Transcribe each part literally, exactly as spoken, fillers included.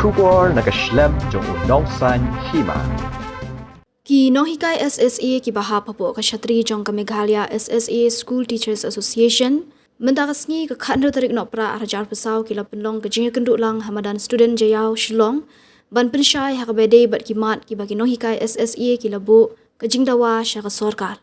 Khubor na ka shlem jong u nongsan hima. Ki nonghikai S S A kiba hap hapoh ka shatri jong ka Meghalaya S S A School Teachers Association, mynta ka sngi ka khathynriew tarik Nohprah arhajar arphew saw ki la pynlong ka jingïakynduh lang ha madan Student Jaïaw Shillong, ban pynshai ha kaba ïadei bad ki mat kiba ki nonghikai S S A ki la buh ka jingdawa sha ka sorkar.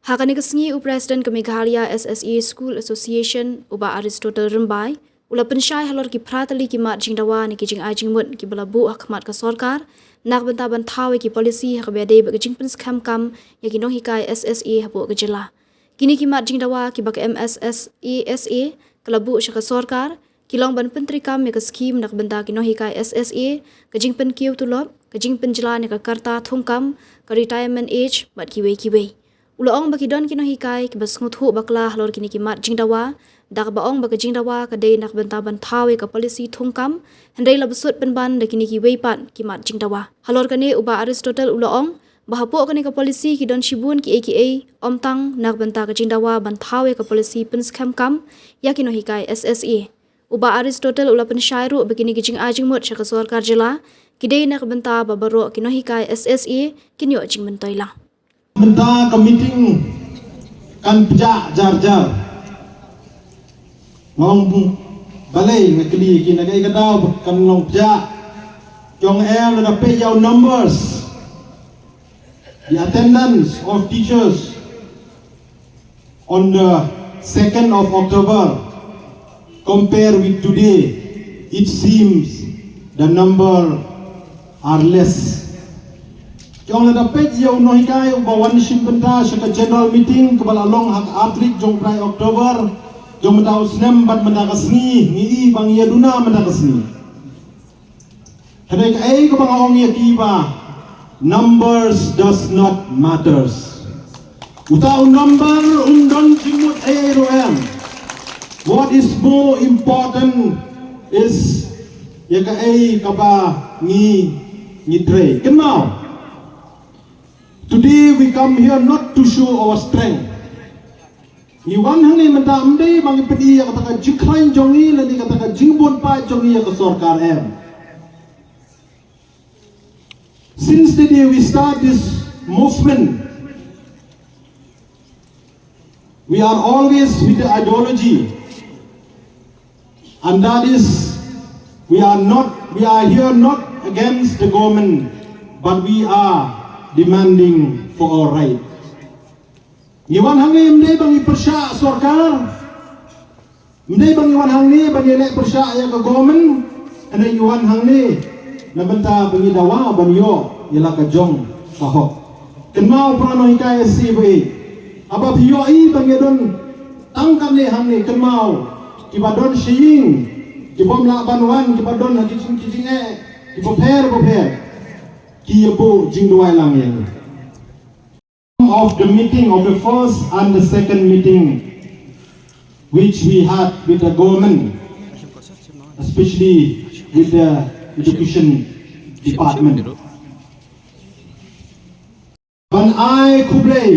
Ha kane ka sngi u President ka Meghalaya S S A School Association, u Bah Aristotle Rymbai, u la pynshai halor ki phra tylli ki mat jingdawa ne ki jingai jingmut kiba la buh ha khmat ka sorkar na ka bynta ban thaw ïa ki policy ha kaba ïadei bad ka jingpynskhem kam ïa ki nonghikai S S A hapoh ka jylla. Kine ki mat jingdawa kiba ka M S S A S A ka la buh sha ka sorkar ki long ban pyntreikam ïa ka skhim na ka bynta ki nonghikai S S A, ka jingpynkiew tulop, ka jingpynjlan ïa ka karta thungkam, ka retirement age bad kiwei kiwei. U la ong ba ki don ki nonghikai kiba sngewthuh bakla halor kine ki mat jingdawa, da kaba ong ba ka jingdawa ka dei na ka bynta ban thaw ïa ka policy thungkam, hynrei la bsut pynban da kine kiwei pat ki mat jingdawa. Halor kane u Bah Aristotle u la ong ba hapoh kane ka policy ki don shibun kiei kiei, ym tang na ka bynta ka jingdawa ban thaw ïa ka policy pynskhem kam ïa ki nonghikai S S A. U Bah Aristotle u la pynshai ruh ba kine ki jingai jingmut sha ka sorkar jylla ki dei na ka bynta ba baroh ki nonghikai S S A kin ïoh jingmyntoi lang. Mynta ka meeting kan pjah jar jar. Nga ong balei, nga kylli ïa ki na kaei ka daw ba kan long pjah. Ki ong em, lada peit ïa u numbers, the attendance of teachers on the second of October, compare with today, it seems the number are less. Ki ong lada peit ïa u nonghikai uba wan shim bynta sha ka general meeting kaba la long ha ka artarik jong u bnai October jong mynta u snem bad mynta ka sngi, ngi i ba ngi ïaduna mynta ka sngi. Hynrei kaei kaba nga ong ïa ki ba numbers does not matters. Uta u number um don jingmut ei ei ruh em. What is more important is ïa kaei kaba ngi, ngi trei. Kynmaw, today we come here not to show our strength. Ngi wan hangne mynta ym dei ba ngi pyni ïa kata ka jingkhlaiñ jong ngi lane kata ka jingbun paid jong ngi ïa ka sorkar em. Since the day we start this movement, we are always with the ideology, and that is, we are not, we are here not against the government, but we are demanding for our right. Ngi wan hangne ym dei ba ngi pyrshah sorkar, ym dei ba ngi wan hangne ba ngi leh pyrshah ïa ka government, hynrei ngi wan hangne na bynta ba ngi dawa ban ïoh ïa la ka jong ka hok. Kynmaw para nonghikai S C ba i, haba phi ïohi ba ngi don tang katne hangne, kynmaw, kiba don sha ïing, ki bym lah ban wan, kiba don ha ki jing, ki jingeh kiba pher ba pher, ki ïa buh jingduwai lang ïa ngi. Of the meeting of the first and the second meeting which we had with the government, especially with the education department. Ban ai khublei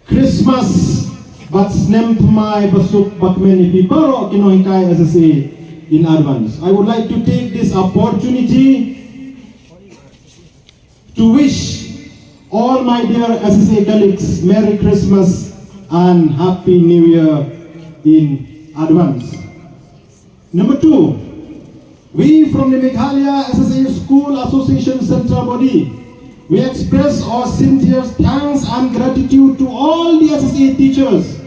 Christmas bad snem thymmai basuk bakmen ïa phi baroh ki nonghikai S S A in advance. I would like to take this opportunity to wish all my dear S S A colleagues Merry Christmas and Happy New Year in advance. Number two, we from the Meghalaya S S A School Association Central Body, we express our sincere thanks and gratitude to all the S S A teachers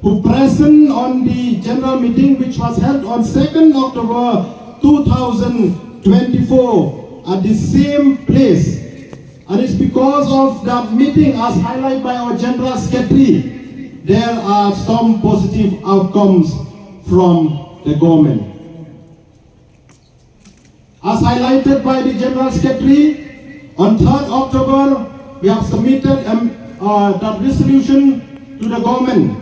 who present on the general meeting which was held on second October two thousand twenty-four at the same place. And it's because of that meeting, as highlighted by our General Secretary, there are some positive outcomes from the government. As highlighted by the General Secretary, on third October, we have submitted, um, uh, that resolution to the government.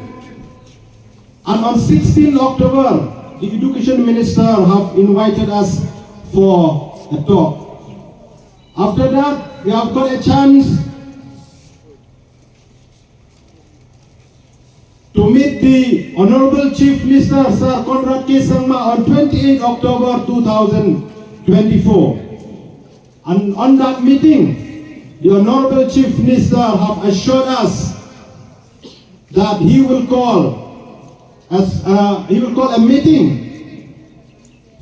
And on sixteenth October, the Education Minister have invited us for a talk. After that, we have got a chance to meet the Honorable Chief Minister, Sir Conrad K Sangma, on twenty-eighth October two thousand twenty-four. And on that meeting, the Honorable Chief Minister have assured us that he will call as, uh, he will call a meeting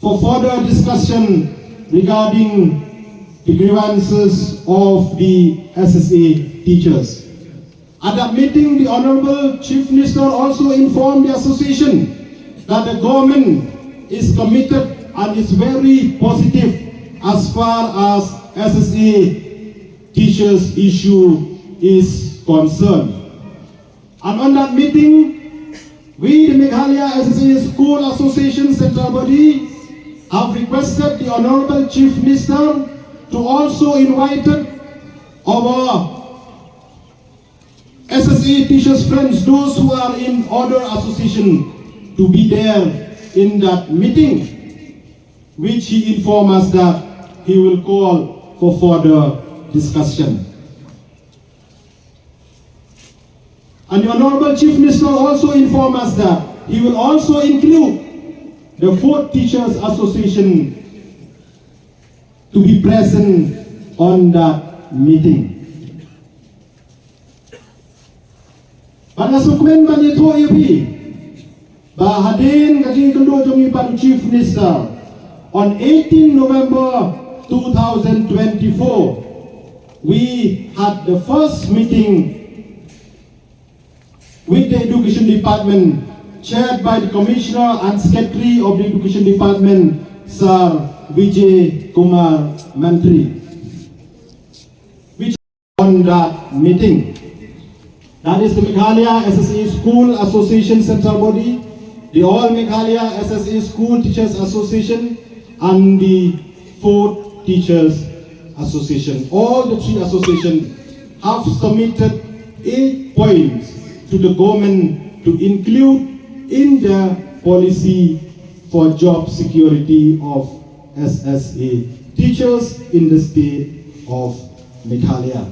for further discussion regarding the grievances of the S S A teachers. At that meeting, the Honorable Chief Minister also informed the association that the government is committed and is very positive as far as S S A teachers issue is concerned. And on that meeting, we, the Meghalaya S S A School Association Central Body, have requested the Honorable Chief Minister to also invite our S S A teachers friends, those who are in other association, to be there in that meeting, which he informed us that he will call for further discussion. And the Honorable Chief Minister also informed us that he will also include the Fourth Teachers Association to be present on that meeting. Bad nga sngewkmen ban ïathuh ïa phi ba hadien ka jingkynduh jong ngi bad u Chief Minister, on eighteen November two thousand twenty-four, we had the first meeting with the Education Department, chaired by the Commissioner and Secretary of the Education Department, Sir Vijay Kumar Mantri, which on that meeting. That is the Meghalaya S S A School Association Central Body, the All Meghalaya S S A School Teachers Association, and the Fourth Teachers Association. All the three associations have submitted eight points to the government to include in the policy for job security of S S A teachers in the state of Meghalaya.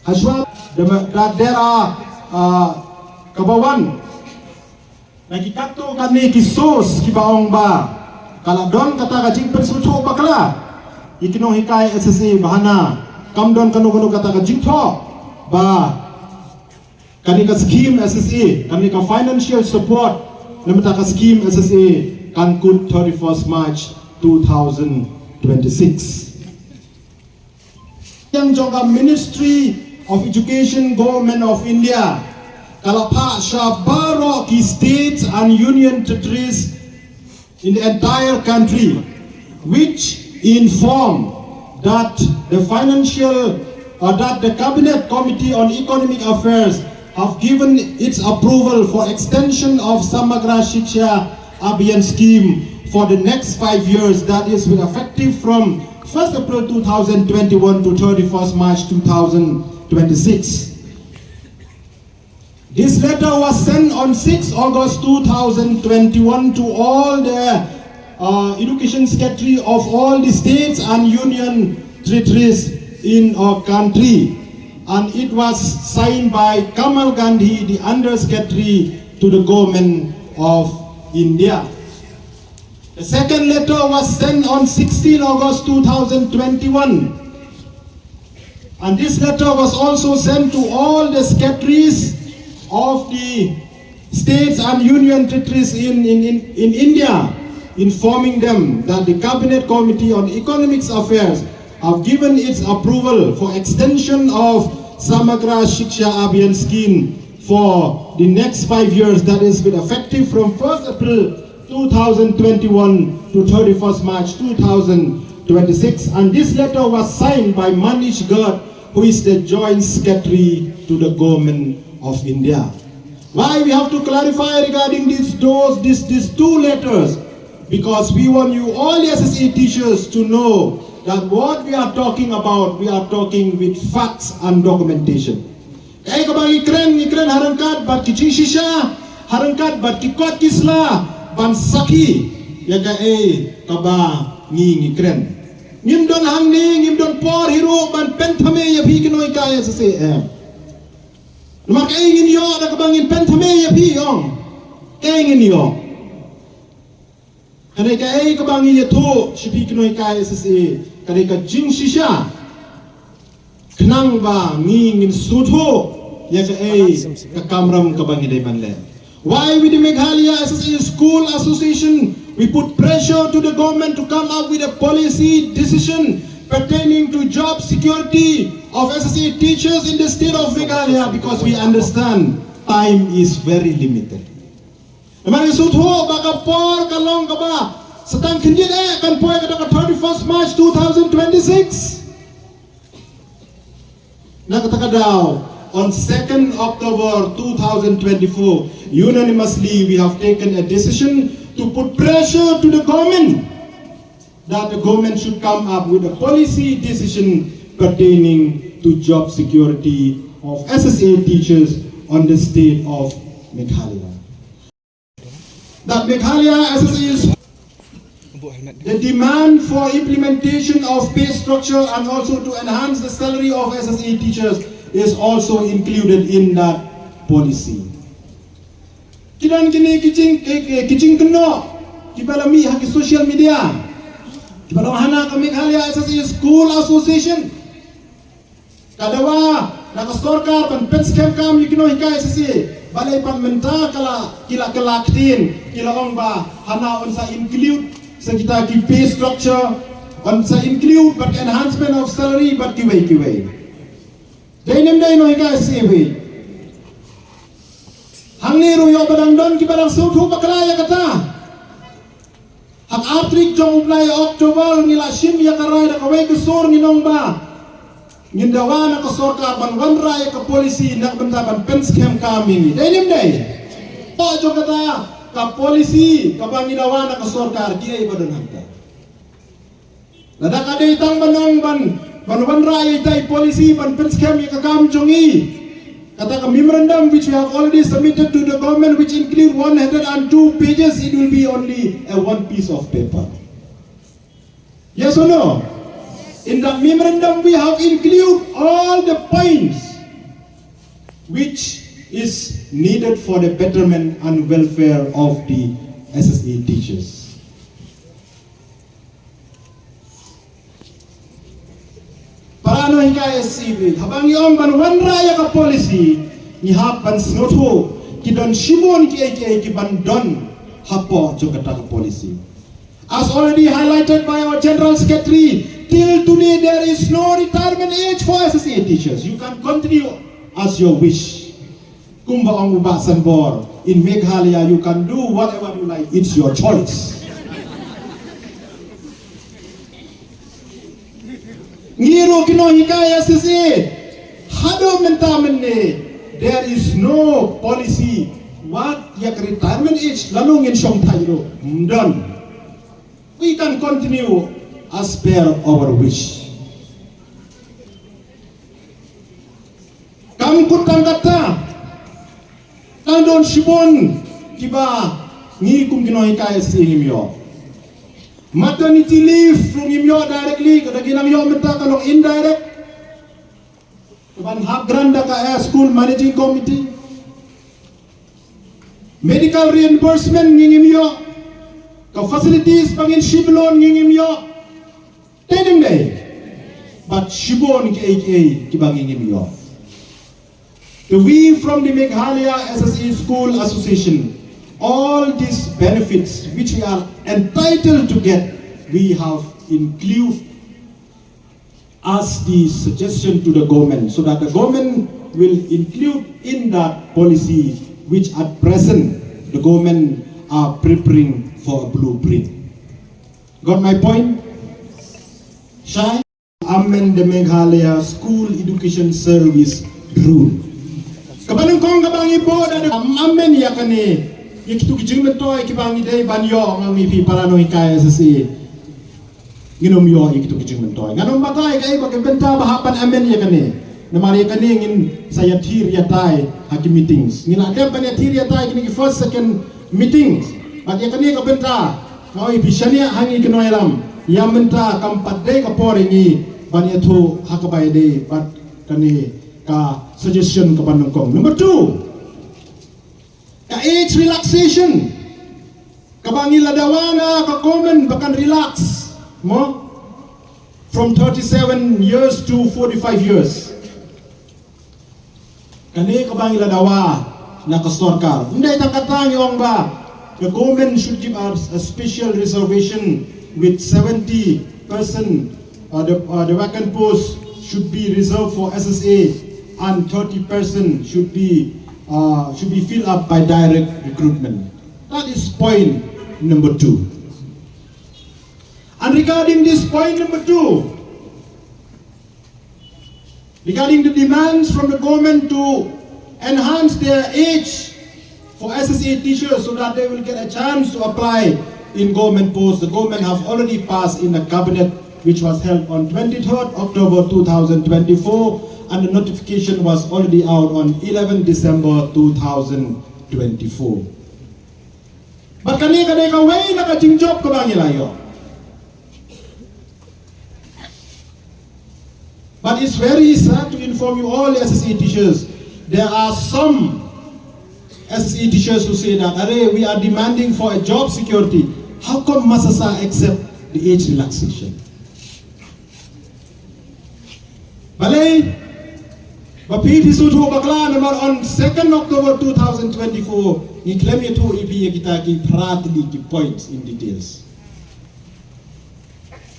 Hashwa da, da dera, ah, kaba wan na ki katto katne ki source kiba ong ba ka la don kata ka jingpynsngewthuh bakla ïa ki nonghikai S S A ba hana kam don kano kano kata ka jingthoh ba kane ka scheme S S A, kane ka financial support na bynta ka scheme S S A kan kut thirty-first March two thousand twenty-six. Ïa jong ka Ministry of Education, Government of India ka la phah sha baroh ki states and union territories in the entire country, which inform that the financial, or that the Cabinet Committee on Economic Affairs have given its approval for extension of Samagra Shiksha Abhiyan scheme for the next five years, that is, with effective from first April two thousand twenty-one to thirty-first March two thousand twenty-six. This letter was sent on sixth August two thousand twenty-one to all the, uh, education secretary of all the states and union territories in our country, and it was signed by Kamal Gandhi, the under secretary to the government of India. The second letter was sent on sixteenth August two thousand twenty-one. And this letter was also sent to all the secretaries of the states and union territories in, in, in, in India, informing them that the Cabinet Committee on Economics Affairs have given its approval for extension of Samagra Shiksha Abhiyan scheme for the next five years, that is, with effective from first April two thousand twenty-one to thirty-first March two thousand twenty-six, and this letter was signed by Manish Garg, who is the Joint Secretary to the Government of India. Why we have to clarify regarding these, those, these, these two letters? Because we want you all, the S S A teachers, to know that what we are talking about, we are talking with facts and documentation. Kaei kaba ngi kren, ngi kren ha ryngkat bad ki jingshisha, ha ryngkat bad ki kot ki sla, ban sakhi ïa kaei kaba ngi, ngi kren. Ngim don hangne, ngim don por hi ruh ban pynthame ïa phi ki nonghikai S S A. Namar kaei ngin ïoh da kaba ngin pynthame ïa phi, ong? Kaei ngin ïoh? Kane kaei kaba ngi ïathuh sha phi ki nonghikai S S A, kane ka jingshisha. Khnang ba ngi ngin sngewthuh ïa kaei ka kamram kaba ngi dei ban leh. Why with the Meghalaya S S A School Association, we put pressure to the government to come up with a policy decision pertaining to job security of S S A teachers in the state of Meghalaya, because we understand time is very limited. Namar ngi sngewthuh ba ka por ka long kaba sa tang khyndiat eh kan poi ka dei ka thirty-first March two thousand twenty-six. Na kata ka daw, on second October two thousand twenty-four, unanimously we have taken a decision to put pressure to the government that the government should come up with a policy decision pertaining to job security of S S A teachers on the state of Meghalaya. That Meghalaya S S A is the demand for implementation of pay structure and also to enhance the salary of S S A teachers is also included in that policy. Ki don kine ki jing, ki, ki, ki jingkynnoh kiba la mih ha ki social media, kiba long hana ka Meghalaya S S A School Association ka dawa na ka sorkar ban pynskhem kam ïa ki nonghikai S S A. Balei pat mynta ka la, ki la kylla ktien, ki la ong ba hana un sa include sa kita ki pay structure, un sa include bad enhancement of salary bad kiwei kiwei. Dei ne ym dei nonghikai S S A phi? Hangne ruh ïoh ba dang don kiba dang sngewthuh bakla ïa kata. Ha ka ar tarik jong u bnai October ngi la shim ïa ka rai da kawei ka sur, ngi ong ba ngin dawa na ka sorkar ban wanrah ïa ka policy na ka bynta ban pynskhem kam ïa ngi. Dei ne ym dei? Pdeng jong kata ka policy kaba ngi dawa na ka sorkar, kiei ba don hangta? Lada ka dei tang ban ong ban, ban wanrah ïa ita i policy ban pynskhem ïa ka kam jong ngi, kata ka memorandum which we have already submitted to the government, which include one hundred and two pages, it will be only a one piece of paper. Yes or no? In that memorandum, we have include all the points which is needed for the betterment and welfare of the S S A teachers. Para nonghikai S S A, haba ngi ong ban wanrah ïa ka policy, ngi hap ban sngewthuh ki don shibun kiei kiei ki ban don hapoh jong kata ka policy. As already highlighted by our General Secretary, till today there is no retirement age for S S A teachers. You can continue as your wish. Kumba ong u Bah Sanbor, in Meghalaya you can do whatever you like, it's your choice. Ngi ruh ki nonghikai S S A, haduh mynta mynne, there is no policy wat ïa ka retirement age, lano ngin shong thait ruh, ym don. We can continue as per our wish. Kam kut tang kata, tang don shibun kiba ngi kum ki nonghikai S S A ngim ïoh. Maternity leave ruh ngim ïoh directly, ka dang nang ïoh mynta ka long indirect. Ka ban hap grant da ka, eh, school managing committee. Medical reimbursement ngi ngim ïoh. Ka facilities ba ngin shim loan ngi ngim ïoh. Te dang dei. Bad shibun kiei kiei kiba ngi ngim ïoh. So we from the Meghalaya S S A School Association, all these benefits which we are entitled to get, we have include as the suggestion to the government, so that the government will include in that policy which at present the government are preparing for a blueprint. Got my point? Shai? Amend the Meghalaya School Education Service Rule. Kaba nyngkong kaba ngi buh da, da amend ïa kane, ïa kitu ki jingmyntoi kiba ngi dei ban ïoh, nga ong ïa phi para nonghikai S S A. Ngin ym ïoh ïa kitu ki jingmyntoi. Ngan ym batai kaei ba ka bynta ba hap ban amend ïa kane. Namar ïa kane ngin sa ïathir ïatai ha ki meetings. Ngin la dep ban ïathir ïatai kine ki first, second meetings. Bad ïa kane ka bynta nga ong ïa phi, shaniah ha ngi ki nongïalam. Ïa mynta kam pat dei ka por ïa ngi ban ïathuh ha kaba ïadei bad kane ka suggestion kaba nyngkong. Number two, ka age relaxation. Kaba ngi la dawa na ka government ba kan relax mo from thirty-seven years to forty-five years. Kane kaba ngi la dawa na ka sorkar. Ym dei tang kata ngi ong ba the government should give us a special reservation with seventy percent, uh, the, uh, the vacant post should be reserved for S S A and thirty percent should be, uh, should be filled up by direct recruitment. That is point number two. And regarding this point number two, regarding the demands from the government to enhance their age for S S A teachers so that they will get a chance to apply in government posts, the government have already passed in the cabinet, which was held on twenty-third October two thousand twenty-four, and the notification was already out on eleventh December two thousand twenty-four. But kane ka dei kawei na ka jingjop kaba ngi la ïoh. But it's very sad to inform you all, the S S A teachers. There are some S S A teachers who say that, "Are, we are demanding for a job security. How come MASASA accept the age relaxation?" Balei? Ba phi sngewthuh bakla namar on second October two thousand twenty-four ngi khlem ïathuh ïa phi ïa kita ki phra tylli ki points in details.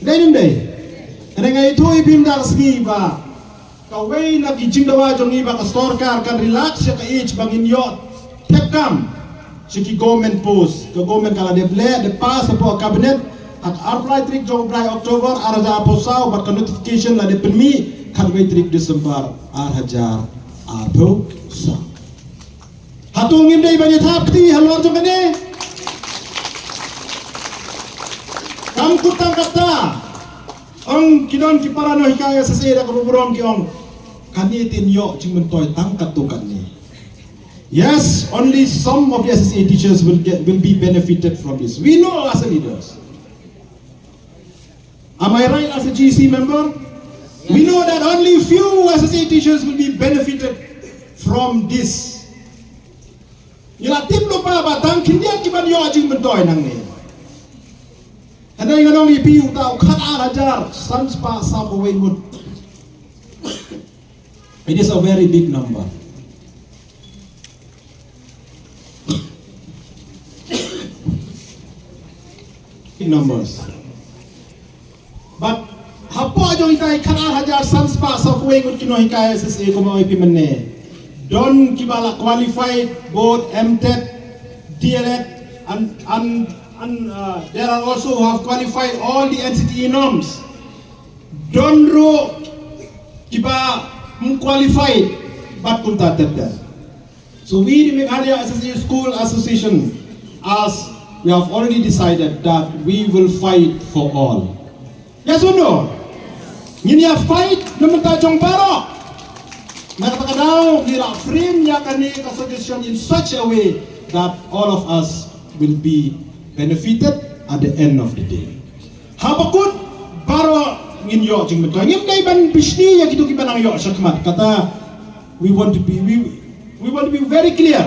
Dei ne ym dei? Hynrei nga ïathuh ïa phi mynta ka sngi ba kawei na ki jingdawa jong ngi ba ka sorkar kan relax ïa ka age ba ngin ïoh thep kam sha ki government post. Ka government ka la dep leh, dep pass hapoh cabinet ha ka arphew lai tarik jong u bnai October arhajar arphew saw bad ka notification la dep pynmih khatwei tarik December arhajar arphew saw. Hato ngim dei ban ïathap kti halor jong kane? Kam kut tang kata. Ong ki don ki para nonghikai S S A da kaba burom ki ong, kane te ïoh jingmyntoi tang katto katne. Yes, only some of the S S A teachers will get, will be benefited from this. We know as a leaders. Am I right as a G C member? We know that only few S S A teachers will be benefited from this. Ngi la tip lypa ba tang khyndiat ki ban ïoh jingmyntoi nangne. Hynrei ngan ong ïa phi uta u khat ar hajar san spah saw phew wei ngut. It is a very big number. Big numbers. But hapoh jong ita i khat ar hajar san spah saw phew wei ngut ki nonghikai S S A kumba ong ïa phi mynne, don kiba la qualified both M Tet, D El Ed, and, and, and, uh, there are also who have qualified all the N C T E norms. Don ruh kiba ym qualified bad kumta ter ter. So we, the Meghalaya S S A School Association, as we have already decided that we will fight for all. Yes or no? Ngin ïa fight na bynta jong baroh. Na kata ka daw ngi la frame ïa kane ka suggestion in such a way that all of us will be benefited at the end of the day. Haba kut baroh ngin ïoh jingmyntoi. Ngim dei ban bishni ïa kito kiba nang ïoh shakhmat. Kata, we want to be, we, we want to be very clear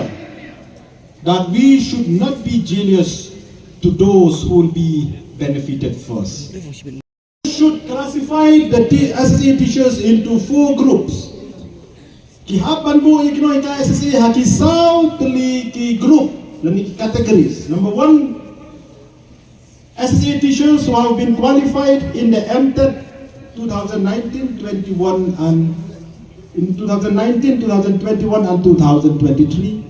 that we should not be jealous to those who will be benefited first. Should classify the t- S S A teachers into four groups. Ki hap ban buh ïa ki nonghikai S S A ha ki saw tylli ki group lane ki categories. Number one, S S A teachers who have been qualified in the M Tet two thousand nineteen twenty-one and in two thousand nineteen, two thousand twenty-one and two thousand twenty-three.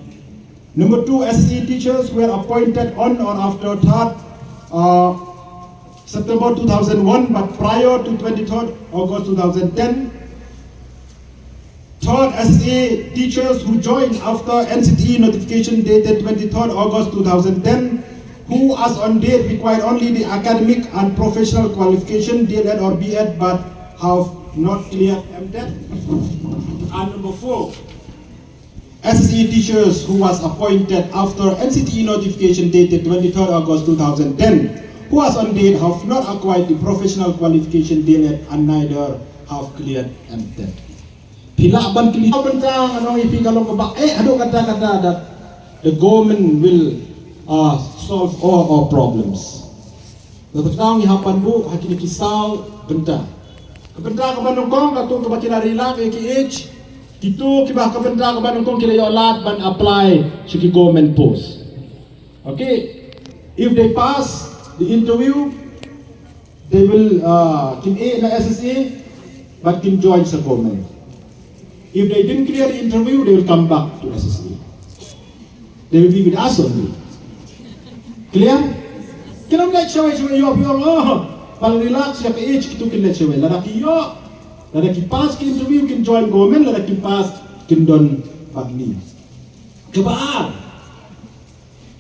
Number two, S S A teachers were appointed on or after third, uh, September two thousand one, but prior to twenty-third August two thousand ten. Third, S S A teachers who joined after N C T E notification dated twenty-third August two thousand ten, who as on date required only the academic and professional qualification, D El Ed or B Ed, but have not cleared M Tet. And number four, S S A teachers who was appointed after N C T E notification dated twenty-third August two thousand ten, who as on date have not acquired the professional qualification, D El Ed, and neither have cleared M Tet. Phi lah ban kylli, bynta ngan ong ïa phi ka long kaba eh haduh katta katta that the government will, uh, solve all our problems. Nangta ngi hap ban buh ha kine ki saw bynta. Ka bynta kaba nyngkong, katto kaba ki la ri lak ïa ki age, kito kiba, ka bynta kaba nyngkong ki la ïoh lad ban apply sha ki government post. Okay, if they pass the interview, they will, uh, kin ïeh na S S A, but kin join sa government. If they didn't clear the interview, they will come back to S S A. They will be with us only. Clear? Kin ym leit shawei shawei ïoh ïoh, oh, pal relax ïa ka age, kito kin leit shawei. Lada ki ïoh, lada ki pass ki interview, kin join government, lada ki pass, kin don bad ngi. Kaba ar,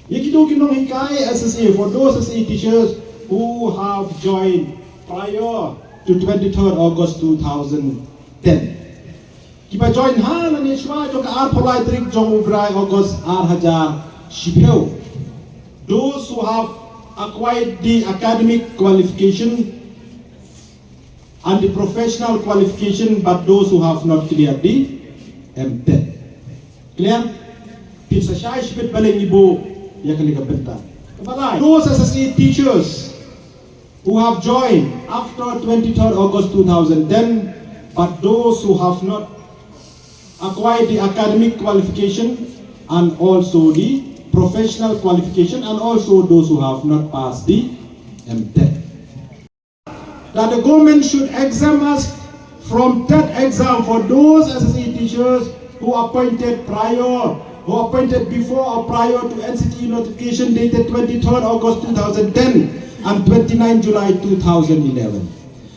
ïa kito ki nonghikai S S A, for those S S A teachers who have joined prior to twenty-third August two thousand ten. Kiba join ha lane shuwa jong ka arphew lai tarik jong u bnai August ar hajar shiphew. Those who have acquired the academic qualification and the professional qualification, but those who have not cleared the M TET. Clear? Phin sa shai shibit balei ngi buh ïa kane ka bynta. Kaba lai, those S S A teachers who have joined after twenty-third August two thousand ten, but those who have not acquired the academic qualification and also the professional qualification, and also those who have not passed the M TET. That the government should exempt us from TET exam for those S S A teachers who appointed prior, who appointed before or prior to N C T E notification dated twenty-third August two thousand ten and twenty-nine July two thousand eleven.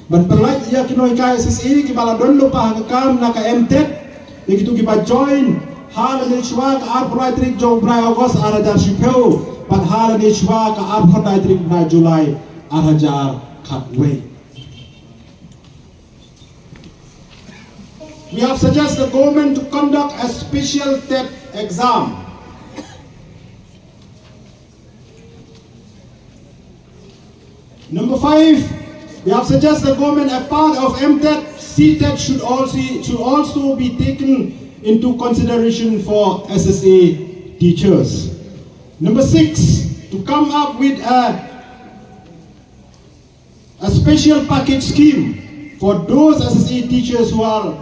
Ban pynlait ïa ki nonghikai S S A kiba la don lypa ha ka kam na ka M TET, ïa kito kiba join ha lane shuwa ka arphew lai tarik jong u bnai August ar hajar shiphew, bad ha lane shuwa ka arphew lai tarik bnai July ar hajar khatwei. We have suggested the government to conduct a special TET exam. Number five, we have suggested the government a part of M TET, C TET should also, should also be taken into consideration for S S A teachers. Number six, to come up with a a special package scheme for those S S A teachers who are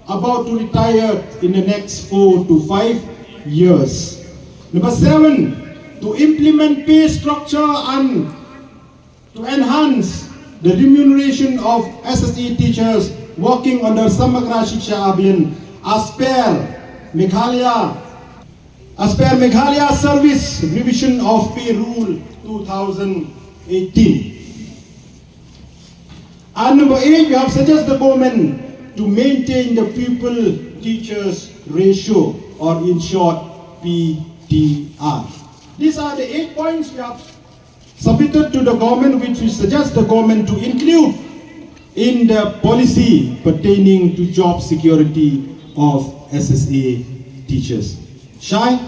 about to retire in the next four to five years. Number seven, to implement pay structure and to enhance the remuneration of S S A teachers working under Samagra Shiksha Abhiyan as per Meghalaya, as per Meghalaya Service Revision of Pay Rule two thousand eighteen. And number eight, we have suggested the government to maintain the pupil teachers ratio, or in short, P T R. These are the eight points we have submitted to the government, which we suggest the government to include in the policy pertaining to job security of S S A teachers. Shai?